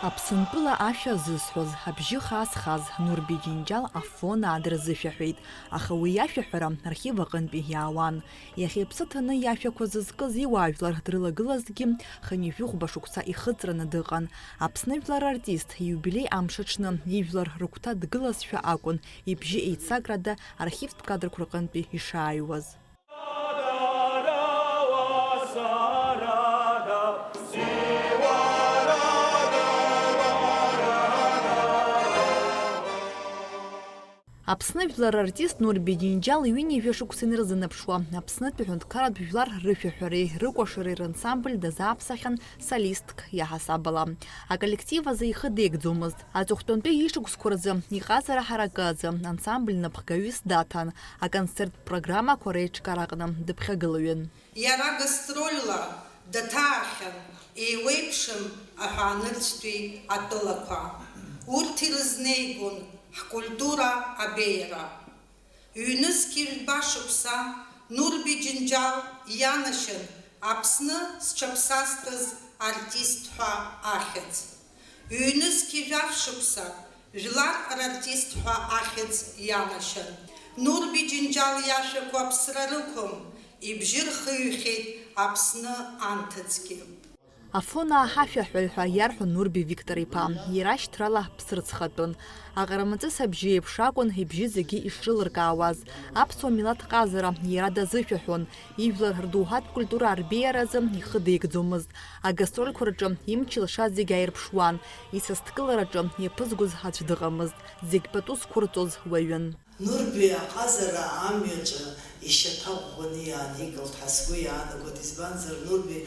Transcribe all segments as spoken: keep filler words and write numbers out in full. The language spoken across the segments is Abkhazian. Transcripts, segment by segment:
Аԥсынтәыла ашәа зысҳәоз, абжьы хаа зхаз Нурби Џьынџьал Афонаа дырзышәаҳәеит, аха уи иашәаҳәара архив аҟынтәи иаауан. Иахьа иԥсы ҭаны иашәақәа зызкыз иуаажәлар дрылагылазҭгьы, хынҩажәи хәба шықәса ихыҵраны дыҟан. Аԥсны жәлар артист ииубилеи амш аҽны ижәлар рыгәҭа дгылазшәа акәын ибжьы еицакрада архивтә кадрқәа рҟынтәи ишааҩуаз. Аԥсны жәлар артист Нурби Џьынџьал ҩынҩажәа шықәса инарзынаԥшуа, Аԥснытәи ҳәынҭқарратә жәлар рышәаҳәареи рыкәашареи рансамбль дазааԥсахьан солистк иаҳасаб ала. Аколлектив азы ихы деигӡомызт. Аҵыхәтәантәи ишықәсқәа рзы иҟазара ҳаракы азы ансамбль напхгаҩыс даҭан, аконцерттә программақәа реиҿкаараҟны дыԥхьагылаҩын. Иара гастрольла даҭаахьан, еиуеиԥшым аҳәаанырцәтәи атәылақәа. Урҭ ирызнеигон ҳкультура абеиара. Ҩнызқь ҩба шықәса Нурби Џьынџьал ианашьан Аԥсны зҽаԥсазтәыз артист ҳәа ахьӡ. Ҩнызқь жәаф шықәса жәлар рартист ҳәа ахьӡ ианашьан. Нурби Џьынџьал иашәақәа ԥсра рықәым, ибжьы рхыҩхьеит Аԥсны анҭыҵгьы. Афонаа ҳашәаҳәаҩ ҳәа иарҳәон Нурби Виктор-иԥа. Иара шьҭрала ԥсырӡхатәын. Аҟармаҵыс абжьы еиԥш акәын ибжьы зегьы ишрылыркаауаз. Аԥсуа милаҭ ҟазара иара дазышәаҳәон. Ижәлар рдоуҳатә культура арбеиаразы ихы деигӡомызт. Агастрольқәа рҿы имч-илша зегь ааирԥшуан. Исасдкылараҿы иаԥызгоз аӡә дыҟамызт. Зегь пату зқәырҵоз уаҩын. Нурби аҟазара амҩаҿы ишьаҭа ӷәӷәаны иааникылт ҳәа сгәы иаанагоит, избанзар, Нурби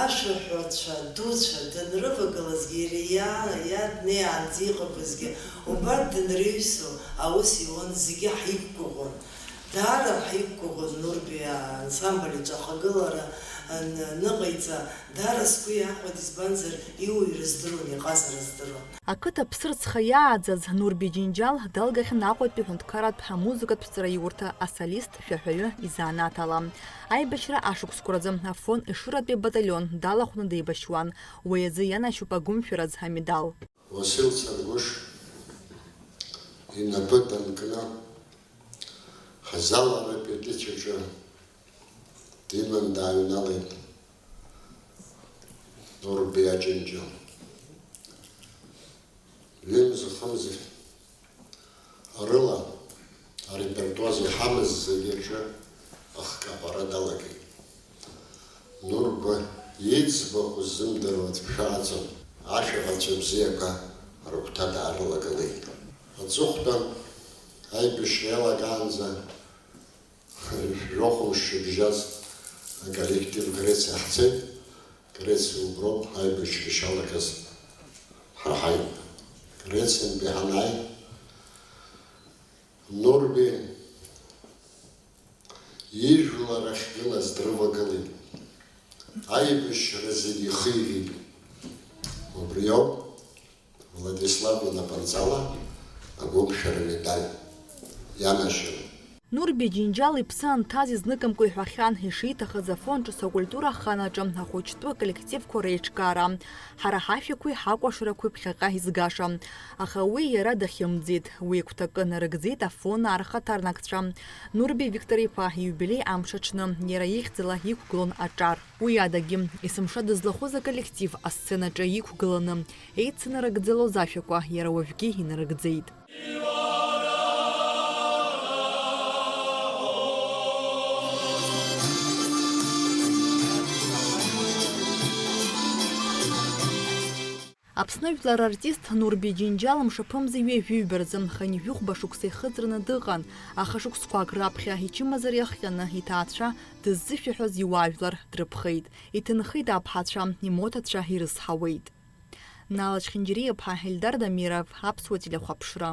ашәаҳәацәа дуцәа данрывагылазгьы, иара иа-, иа днеиаанӡа иҟақәазгьы убарҭ данреиҩсу аус иуан, зегьы ҳиқәгәыӷуан. Даара ҳиқәгәыӷуан Нурби аансамбль аҿы ахагылара ан-, аныҟаиҵа, даара сгәы иаахәеит, избанзар, иуаҩра здыруан, иҟазара здыруан. Ақыҭа ԥсырӡха иааӡаз Нурби Џьынџьал далгахьан Аҟәатәи ҳәынҭқарратә ҳамузыкатә ҵараиурҭа асолист шәаҳәаҩы изанааҭ ала. Аибашьра ашықәсқәа рзы Афон Ешыратәи абаталион далахәны деибашьуан, уи азы ианашьоуп агәымшәараз амедал. Уасил Царгәыш инапы данкны, ҳазал арепетициаҿы диман дааҩналеит Нурбиа Џьынџьал. Ҩымз-хымз рыла арепертуар иҳамаз зегьы рҿы ахкы аҟәара далагеит. Нурба иӡбахә ззымдыруа дшәаӡом, ашәаҳәацәа бзиақәа рыгәҭа даарылагылеит. Аҵыхәтәан аибашьра иалагаанӡа жәохә мшы бжьаз аколлектив Грециа ҳцеит. Грециа уброуп аибашьра ишалагаз ҳаҳаит. Грециантәи ҳанааи, Нурби ижәлар ахьгылаз дрывагылеит. Аибашьра зегьы ихигеит. Убриоуп Владислав инапынҵала агәымшәара медаль ианашьан. Нурби Џьынџьал иԥсы анҭаз изныкымкәа иҳәахьан, ишиҭахыз Афон ҿыц акультура аханаҿы ахәыҷтәы аколлективқәа реиҿкаара, ҳара ҳашәақәеи ҳакәашарақәеи ԥхьаҟа изгаша. Аха уи иара дахьымӡеит, уи игәҭакы нарыгӡеит Афонаа рхаҭарнакцәа. Нурби Виктор-иԥа ииубилеи амш аҽны иара ихьӡала иқәгылон аҿар. Уи адагьы, есымша дызлахәыз аколлектив асценаҿы иқәгыланы, еицынарыгӡалоз ашәақәа иара уажәгьы инарыгӡеит. Аԥсны жәлар артист Нурби Џьынџьал мшаԥымзи ҩажәи ҩба рзы хынҩажәи хәба шықәса ихыҵраны дыҟан, аха шықәсқәак раԥхьа ичымазара иахҟьаны иҭаацәа дыззышәаҳәаз иуаажәлар дрыԥхеит, иҭынхеит аԥҳацәа, имоҭацәа ирызҳауеит. Нала Чхинџьариа-ԥҳа, Ельдар Дамиров, Аԥсуа телехәаԥшра.